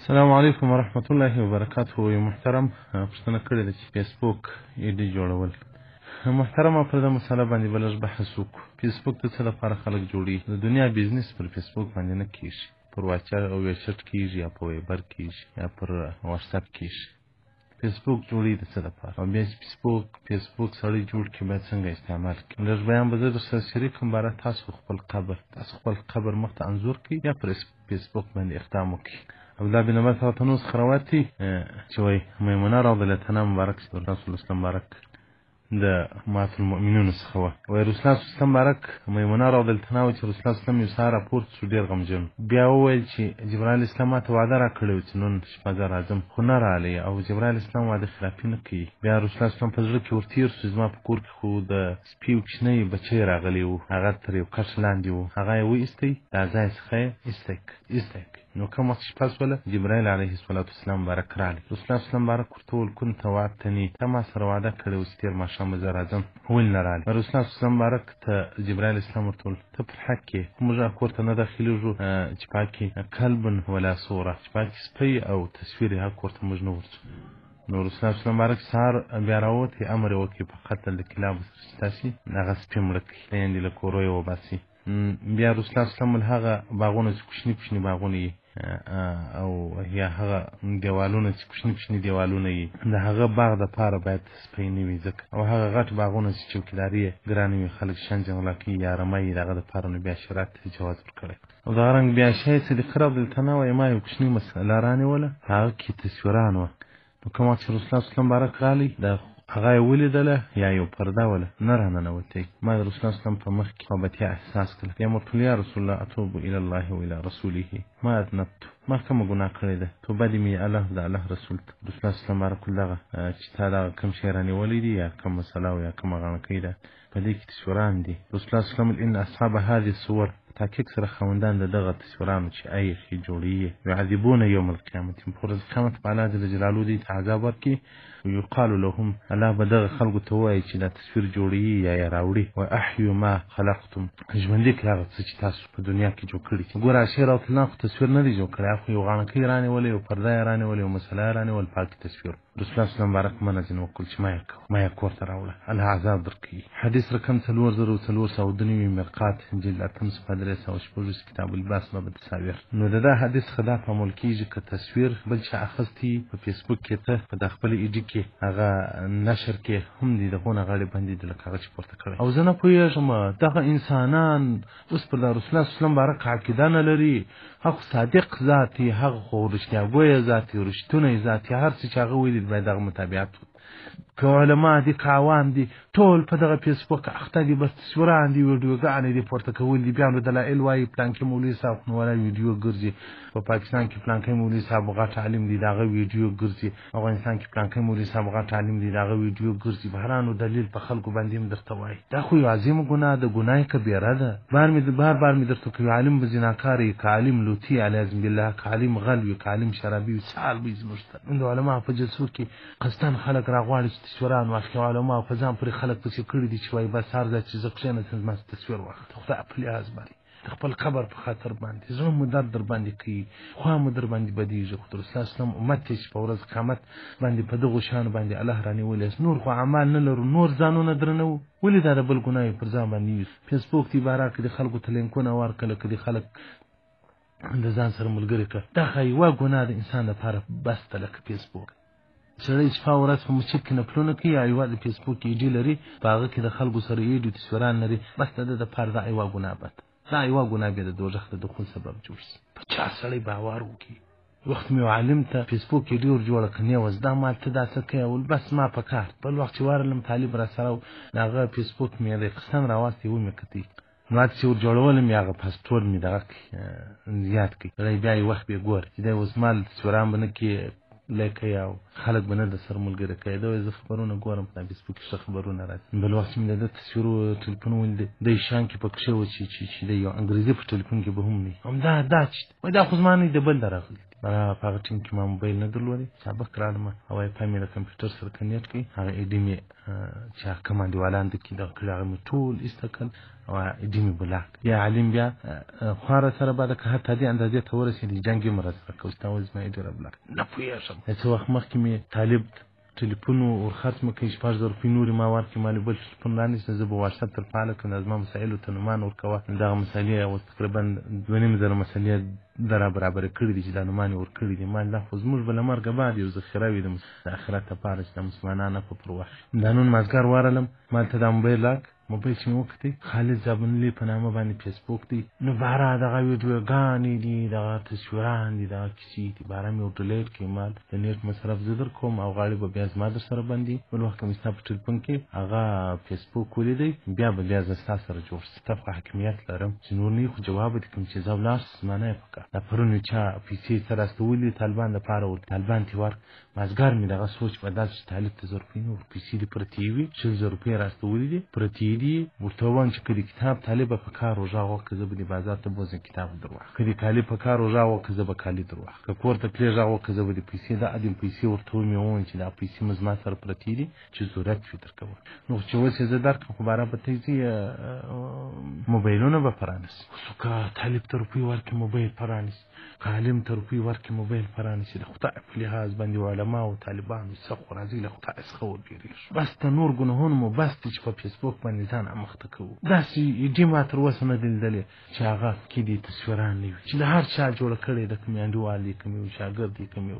السلام علیکم ورحمت الله وبرکاته. یو محترم پوښتنه کړې ده چې فیسبوک ایډي جوړول. محترمه، پر دې مسله باندې به لږ بحث وکړو. فیسبوک د څه لپاره خلک جوړوي؟ د دنیا بزنس پر فیسبوک باندې نه کیږي، پر واچ او ویچټ کیږي، یا په ویبر کیږي، یا پر واتساپ کیږي. فیسبوک جوړوي د څه لپاره؟ او بیا چې فیسبوک سړی جوړ کړي، باید څنګه استعمال کړي؟ لږ بیان به زه درسره شریک کړم. باره تاسو خپل قبر مخته انځور کړئ، یا پر فیسبوک باندې اقدام وکړئ. عبدالله بن عباس رضی الله عنه روایت دی چې وایي میمونه رضی الله عنها مبارک چې رسول الله مبارک د امهات المؤمنینو څخه وه، وایي رسول الله صلی مبارک، میمونه رضی الله عنها، چې رسول الله صلی یو سهار راپورته شو، ډېر غمجن. بیا وویل چې جبرائیل اسلام ماته وعده راکړې وه چې نن شپه زه راځم، خو نه راغلی، او جبرائیل اسلام وعده خلافي نه کوي. بیا رسول الله صلی په زړه کې ورتېر شو، زما په کور کې خو د سپي یو کوچنی بچی راغلی و، هغه تر یو کټ لاندې و، هغه یې وایستی، دا ځای څخه یې ایستی. نو کوم وخت شپه سوله، جبرائیل علیه الصلاة والسلام مبارک راغلی. رسول الله صلی مبارک ورته وویل: كنت وعدتني، ته ما سره وعده کړې وه چې تېر ماښام به زه راځم، ولې نه راغلې؟ رسول الله صلی مبارک ته جبرائیل اسلام ورته وویل: ته پر حق یې، خو موږ کور ته نه داخلېږو چې پاکې كلب ولا صورة، چې پاکې سپی او تصویر یې، هغه کور ته موږ نه ورځو. نو رسول الله صلی مبارک سهار بیا راووتی، امر یې وکړي په قتل د کلابو سره چې تاسې هغه سپي مړه کړئ، یعنې له کورو یې وباسئ. بیا رسول الله صلی الله هغه باغونه چې کوچني کوچني باغونه یې، او یا هغه دیوالونه چې کوچني کوچني دیوالونه یې، د هغه باغ د پاره باید سپی نه وي، ځکه او هغه غټ باغونه چې چوکیداري یې ګرانه وي، خلک شیان غلا کوي یا رمه یې، د هغه دپاره نو بیا شریعت جواز ورکړی. او دغه رنګ بیا عایشه صدیقه رضی الله عنها وایي: ما یو کوچنۍ مسله رانیوله، هغه کې تصویران وه. نو کوم وخت چې رسول الله صلی مبارک راغلی، د هغه یې ولیدله، یا یو پرده وله، نه راننوتی. ما د رسول الله صلی په مخ کې خبرتیا احساس کړه. بیا مې ورته: یا رسول الله، أتوب إلى الله وإلى رسوله، ما أذنبت، ما کومه ګناه کړې ده، توبه دې مې الله د الله رسول ته. رسول الله صلی مبارک دغه چې تا دغه کوم شی رانیولی دی، یا کوم مسله او یا کومه غاڼکۍ ده، په دې کې تصویران دي. رسول الله صلی الله إن أصحاب هذه الصور، تحقیق سره خاوندان د دغه تصویرانو چې ایخي جوړیي، يعذبون يوم القيامة، په ورځ قیامت په الله جل جلاله دوی ته عذاب ورکړي. ويقال لهم، الله به دغه خلکو ته ووایي چې دا تصویر جوړوي یا یې راوړي: وأحيوا ما خلقتم، ژوندي کړئ هغه څه چې تاسو په دنیا کې جوړ کړي. ګوره، عایشې رضی الله خو تصویر نه دی جوړ کړی، خو یو غاڼکۍ رانیولې، یو پرده یې رانیولې، یو مسله یې رانیول، پاکې تصویر. رسول الله صلی مبارک منع ځینې وکړل چې ما یې کوه، ما یې کور ته راوړه، الله عذاب درکوي. حدیث رقم 4494، مرقات، جلد اتم، صفحه 326، کتاب اللباس، باب تصاویر. نو د دا حدیث خلاف عمل کیږي. که تصویر بل چا اخیستی، په فیسبوک کې ته په د خپل ایډي کې هغه نشر کې هم دی، د غونه غاړې باندې د لکه هغه چې پورته کړی. او زه نه پوهېږم دغه انسانان اوس پر د رسول الله صلی الله مبارک عقیده نه لري. هغه صادق ذات، هغه خو رښتیا ګویه ذات، رښتونی ذات، هر څه چې هغه ویلي باید هغه متابعت. که علما دي، که عوام دي، ټول په دغه فیسبوک اخته دي، بس تصویران دي، ویډیوګانې دي، پورته کول دي. بیا نو دلایل وایي پلانکي مولوي صاحب نو ولا ویډیو ګرځي، په پاکستان کې پلانکی مولوي صاحب غټ عالم دی، د هغه ویډیو ګرځي، افغانستان کې پلانکی مولوي صاحب غټ عالم دی، د هغه ویډیو ګرځي. بهرانو دلیل په خلکو باندې هم درته وایي. دا خو یو عظیم ګناه ده، ګناه کبیره ده. بار مې بار بار مې درته کوي، عالم به زناکار وي، که عالم لوطي علیاذ بالله، که عالم غل وي، که عالم شرابي وي، څه حال به وي زموږ ته؟ د علما په جلسو کې قصداً خلک راغواړي چې تصویران واخلي. علما په ځان پورې خلک پسې کړي دي چې وایي بس هر ځای چې زه کښېناستم، زما تصویر واخله. خدای په لحاظ باندې، د خپل قبر په خاطر باندې، زړه مو درد در باندې کوي، خوا مو در باندې بدیږي. خو د رسول الله اسلام امت ته چې په ورځ قیامت باندې په دغو شیانو باندې الله رانیولی، نور خو اعمال نه لرو، نور ځانونه درنو، ولې دا د بل ګناه پر ځان باندې یوسو؟ فیسبوک دی بارا کې د خلکو ته لینکونه ورکړه، که د خلک د ځان سره ملګري کړه، دا خو یوه ګناه د انسان لپاره بس ده. لکه فیسبوک سړی شپه ورځ په مسجد کې نفلونه کوي، او یوه د فیسبوک ایډي لري، په هغه کې د خلکو سره ایډي تصویران لري، بس د ده دپاره دا یوه ګناه بد، دا یوه ګناه بیا د دوزخ د دخول سبب جوړ شي. په چا سړی باور وکړي؟ وخت مې عالم ته فیسبوک کې ډېر جوړه کړه، وز دا مال ته دا څه کوې؟ ول بس ما په کار. بل وخت چې ورغلم، طالب را سره، هغه فیسبوک مې د قسم راواستي، ومې کتي، نو چې ور جوړولم یې، هغه پاسپورت مې دغه زیات کړي. سړی بیا یې وخت بیا ګوري چې دی اوس مال تصویران به نه کې لکه او خلک به نه د سره ملګري کوي. دا زه خبرونه ګورم، په فیسبوک کې ښه خبرونه راځي. بل وخت مې د ده تصویر ټلیفون ولید، دی شان کې پکښې و چې د یو انګریزي په ټلیفون کې به هم نه همدا دا چې وایي دا خو زما نه دی، د بل درغلی. په هغه ټیم کې ما موبایل نه درلودی، سابق رالم او وای فای مې له کمپیوټر سره connect کړي، هغه ID مې چې هغه کوم انډیوالان د کې دغه کړي هغه مې ټول ایسته کړل او ID مې block. بیا عالم بیا خواره سره بعد که حتی دې اندازې ته ورسېدي جنګ یې هم راسره کوي، ستا اوس زما ID را block. نه پوهېږم څه وخت مخکې مې طالب ټلیفون ورخرڅ مې کړ، 6,000 روپۍ نورې ما ورکړې، ما بل ټلیفون رانیسه، زه به واټساپ تر فعاله کړم، زما مسایلو ته نومان ورکوه. دغه مسالې اوس تقریبا 2,500 مسالې د را برابرې کړې دي چې دا نومان یې ورکړي دي. ما دا خو زموږ به له مرګه بعد یو ذخیره وي د آخرت لپاره چې دا مسلمانان نه په پر واخلي. دا نن مازدیګر ورغلم، ما ته دا موبایل راکړ، موبایل چې مې وکتی خالد زابنلي په نامه باندې فیسبوک دی، نو باره دغه ویډیوګانې دي، دغه تصویران دي، دغه کیسې دي، باره مې ور delete کړې. مال د net مصرف زه در کوم او غاړې به بیا زما در سره بندي، بل وخت که مې ستا په ټلیفون کې هغه فیسبوک ولیدی بیا به بیا زه ستا سره جوړ شم، ستا خو حاکمیت لرم چې نور نه خو جواب به دې کوم چې زه ولاړ شم زما نه یې په کار. دا پرون یې چا پیسې څه راستولي طالبان دپاره ور طالبان ترې ورکړ، مازدیګر مې دغه سوچ بدل شو، طالب ته زه روپۍ نه ور پیسې دې پرتې وي، 20,000 روپۍ راستولي دي پرتې دي، ورته ووایم چې که د کتاب طالبه په کار روژه وکړه زه به دې بازار ته بوځم کتاب در واخلم، که د کالي په کار روژه وکړه زه به کالي در واخلم، که کور ته تلې غږ وکړه زه به دې پیسې دا ادم پیسې ورته ومې ووایم چې دا پیسې مې زما سره پرتې دي چې ضرورت وي درکوم. نو چې اوس یې زه درکړم خو باره به ته ځي موبایلونه به پرانیسي، خو که طالب ته روپۍ ورکړې موبایل پرانیسي، که عالم ته روپۍ ورکړې موبایل پرانیسي. د خدای په لحاظ باندې علما او طالبانو څه خو راځي له خدای څخه وبېرېږو، بس ته نور ګناهونه مو بس دي چې په فیسبوک باندې ځان اموخته کوو. داسې ID ما تر اوسه نه دی لیدلې چې هغه کې دې تصویران نه وي چې د هر چا جوړه کړې ده، کوم انډیوال دی، کوم یو شاګرد دی، کوم یو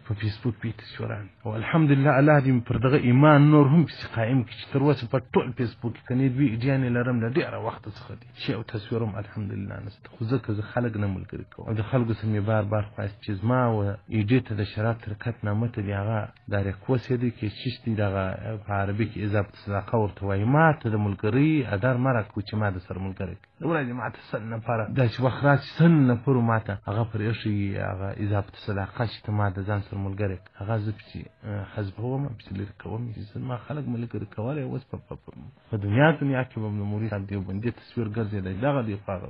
په فیسبوک پې تصویران. او الحمدلله الله دې مې پر دغه ایمان نور هم پسې قایم کړي چې تر اوسه په ټول فیسبوک کې کنې دوې ایډیانې لرم له ډېره وخته څخه دي چې یو تصویر هم الحمدلله نشته، خو ځکه زه خلک نه ملګري کوم او د خلکو څخه مې بار بار خواست چې زما و ID ته د شراب ترکت نامه ته دې هغه دا request دی کې چیش دی دغه په عربي کې اضافه صداقه ورته وایي، ما ته د ملګرۍ ادر مه راکوه چې ما د سره ملګری کړي. د ورځې ما ته 100 نفره داسې وخت راشي 100 نفرو ما ته هغه پر ایښی هغه اضافه صداقه چې ته ما د ځان سره ملګری کړه، هغه زه پسې حذفوم پسې لرې کوم چې زما خلک ملګري کولی. اوس په دنیا کې به د مولوي صاحب دیوبندي تصویر ګرځېدی، دغه دی خو هغه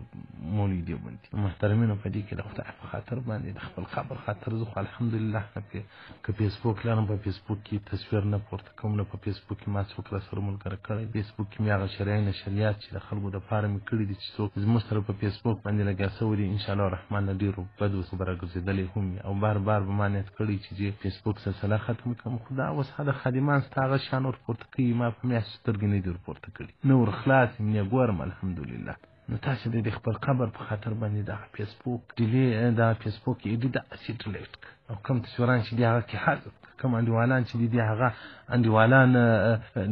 مولوي دیوبندي. محترمینو په دې کې د خدای په خاطر باندې د خپل قبر خاطر زه خو الحمدلله نه که فیسبوک لرم په فیسبوک کې تصویر نه پورته کوم، نه په فیسبوک کې ما څوک را سره ملګری کړی. فیسبوک کې مې هغه شرعي نشریات چې د خلکو دپاره مې کړي دي چې څوک زموږ سره په فیسبوک باندې لګیا سوي دي انشاءالله الرحمن له ډېرو بدو څخه به راګرځېدلی هم وي او بار بار به ما نیت کړی چې زه فیسبوک سلسله ختم کړم، خو دا اوس هغه خادمان ستا هغه شیان ور پورته کوي، ما په میاشت سترګې نه دي ور پورته کړي، نه ور خلاص یم نه ګورم الحمدلله. نو تاسې د خپل قبر په خاطر باندې دا فیسبوک delete دا فیسبوک ID داسې delete کړه، او کوم تصویران چې دي هغه کې حذف کړه، کوم انډیوالان چې دي هغه انډیوالان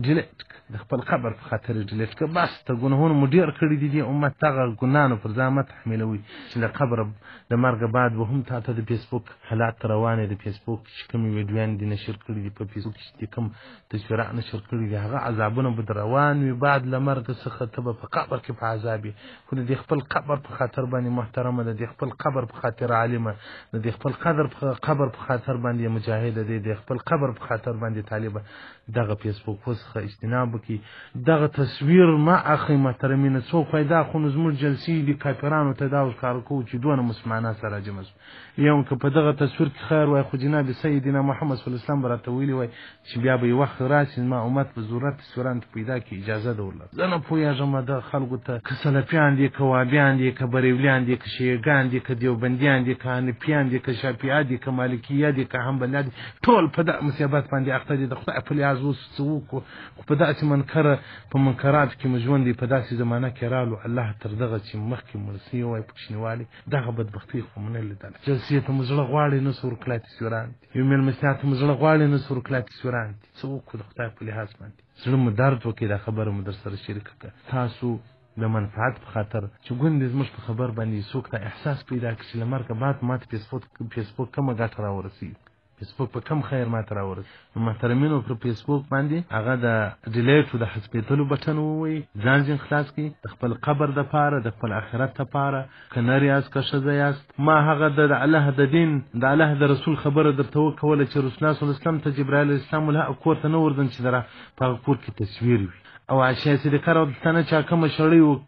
delete کړه، د خپل قبر په خاطر یې delete کړه. بس ته ګناهونه مو ډېر کړي دي، دې امت دغه ګناهانو پر ځان مه تحمیلوئ چې له قبره د مرګه بعد به هم تا ته د فیسبوک حالات روان دي، د فیسبوک چې کومې ویډیویانې دي نشر کړي دي، په فیسبوک چې دي کوم تصویران نشر کړي دي، هغه عذابونه به در روان وي. بعد له مرګه څخه ته به په قبر کې په عذاب یې، خو د دې خپل قبر په خاطر باندې محترمه، د دې خپل قبر په خاطر عالمه، د دې خپل قبر په خاطر باندې مجاهده دی، د خپل قبر په خاطر باندې طالبه، دغه فیسبوک څخه اجتناب وکړي. دغه تصویر ما اخلي محترمینه، څوک وایي دا خو نو زموږ جلسې دي کافرانو ته دا ورښکاره کوو چې دونه مسلمانان سره راجمع شو. یو که په دغه تصویر کې خیر وای خو جناب سیدنا محمد صلی الله علیه وسلم به راته ویلي وای چې بیا به یو وخت راشي زما امت به ضرورت تصویران ته پیدا کړي، اجازه ده ورله. زه نه پوهېږم دغه خلکو ته که سلفیان دي، که وابیان دي، که بریولیان دي، که شیعهګان دي، که دیوبندیان دي، که حنفیان دي، که شافعیه دي، که مالکیه دي، که حنبلیان دي، ټول په دغه مصیبت باندې اخته دي. د خدای په لحاظ اوس څه وکړو، خو په داسې منکره په منکراتو کې مو ژوند دی، په داسې زمانه کې رالو الله تر دغه چې مخکې مړ سوی وای په کوچنیوالي دغه بدبختۍ خو مو نه لیدله. جلسې ته مو زړه غواړي نه سو ورکړای تصویران دي، یو مېلمستیا ته مو زړه غواړي نه سو ورکړای تصویران دي. څه وکړو د خدای په لحاظ باندې زړه مو درد وکړي، دا خبره مو در سره شریکه کړه. تاسو د منفعت په خاطر چې ګوندې زموږ په خبر باندې څوک دا احساس پیدا کړي چې له مرګه بعد ما ته فیسبوک کومه ګټه راورسوي، فیسبوک په کم خیر ما ته راورسوي. نو محترمینو پر فیسبوک باندې هغه د delete او د حذفېدلو button ووایي، ځان ځین خلاص کړي د خپل قبر دپاره، د خپل آخرت دپاره، که نر یاست که ښځه یاست. ما هغه د الله د دین د الله د رسول خبره درته وکوله چې رسول الله صلی الله علیه وسلم ته جبرائیل علیه السلام له کور ته نه ورځم چې په هغه کور کې تصویر وي. او عایشه صدیقه رضی الله عنها چا کومه شړۍ و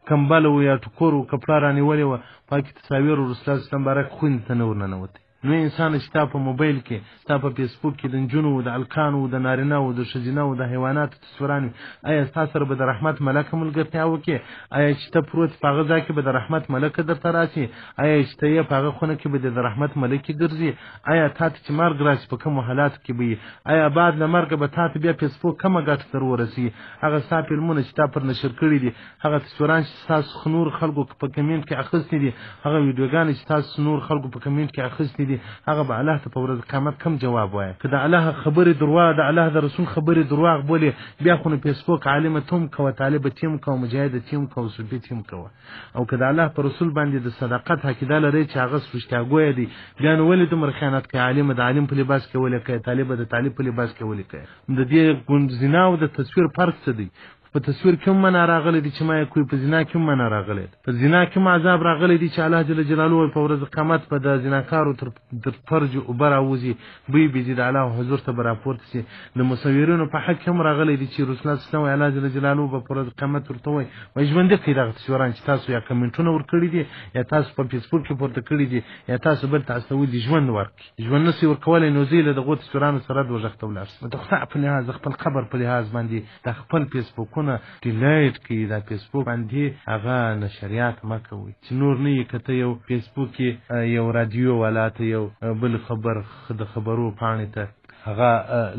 کمبله و یا ټکور و کپړه رانیولې وه، پاکې تصاویر و رسول الله صلی الله علیه وسلم مبارک خویندې ته نه ورننوتی. نو انسان چې تا په موبایل کې، ستا په فیسبوک کې د نجونو، د هلکانو، د نارینه و، د ښځینه و، د حیواناتو تصویران وي، ایا ستا سره به د رحمت ملکه ملګرتیا وکړي؟ ایا چې ته پروت په هغه ځای کې به د رحمت ملکه درته راسي؟ ایا چې ته یې په هغه خونه کې به د رحمت ملکې ګرځي؟ ایا تا ته چې مرګ راسي په کومو حالاتو کې به یې؟ ایا بعد له مرګه به تا ته بیا فیسبوک کومه ګټه در ورسي؟ هغه ستا فلمونه چې تا پر نشر کړي دي، هغه تصویران چې ستاسو نور خلکو په کمنټ کې اخیستي دي، هغه ویډیوګانې چې تاسو نور خلکو په کمنټ کې اخیستي دي، هغه به الله ته په ورځ قیامت کم جواب وایي. که د الله خبرې درواغ، د الله د رسول خبرې درواغ بولي، بیا خو نو فیسبوک عالم ته هم کوه، طالب ته هم کوه، مجاهد ته هم کوه، صوفي ته هم کوه. او که د الله پر رسول باندې د صداقت عقیده لري چې هغه رښتیاګوی دی، بیا نو ولې دومره خیانت کوي؟ عالم د عالم په لباس کې ولې کوي، طالب د طالب په لباس کې ولې کوي؟ د دې زنا او د تصویر فرق څه دی؟ په تصویر کې هم منع راغلی دی چې ما یې کوي، په زنا کې هم منع راغلی دی، په زنا کې هم عذاب راغلی دی چې الله جل جلاله په ورځ قیامت په د زناکارو تر فرج اوبه راوځي، بوی به ځي، د الله حضور ته به راپورته شي. د مصورینو په حق کې هم راغلی دی چې رسول الله صلی الله علیه وسلم الله جل جلاله به په ورځ قیامت ورته وایي، وایي ژوندي کړئ دغه تصویران چې تاسو یا کمنټونه ورکړي دي، یا تاسو په فیسبوک کې پورته کړي دي، یا تاسو بل ته استولي دي، ژوند ورکړي. ژوند نه شي ورکولی نو ځئ له دغو تصویرانو سره دوزخ ته ولاړ شئ. د خدای په لحاظ، د خپل قبر په لحاظ باندې د خپل فیسبوکونه ډیلیټ کړئ. دا فیسبوک باندې هغه نشریات مه کوئ چې نور نه یې. که ته یو فیسبوک کې یو رادیو والا ته، یو بل خبر د خبرو پاڼې ته هغه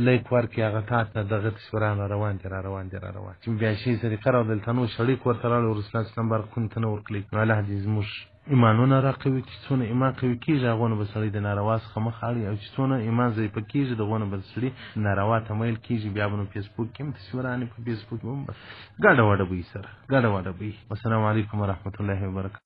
لایک ورکړي، هغه تا ته دغه تصویران روان دي، را روان دي، را روان چې بیا شي طریقه را دلته نو شړۍ کور ته راړو، رسول الله صلی الله علیه ته نه ورکړي. نو الله دې زموږ ایمانونه را قوي کړي. چې څونه ایمان قوي کېږي هغونه به سړی د ناروا څخه مخ اړوي، او چې څونه ایمان ضعیفه کېږي دغونه به سړي ناروا ته میل کېږي. بیا به نو فیسبوک کې هم تصویرانې، په فیسبوک کې هم ګډه وډه به وي، سره ګډه وډه به وي. والسلام علیکم ورحمة الله وبرکاته.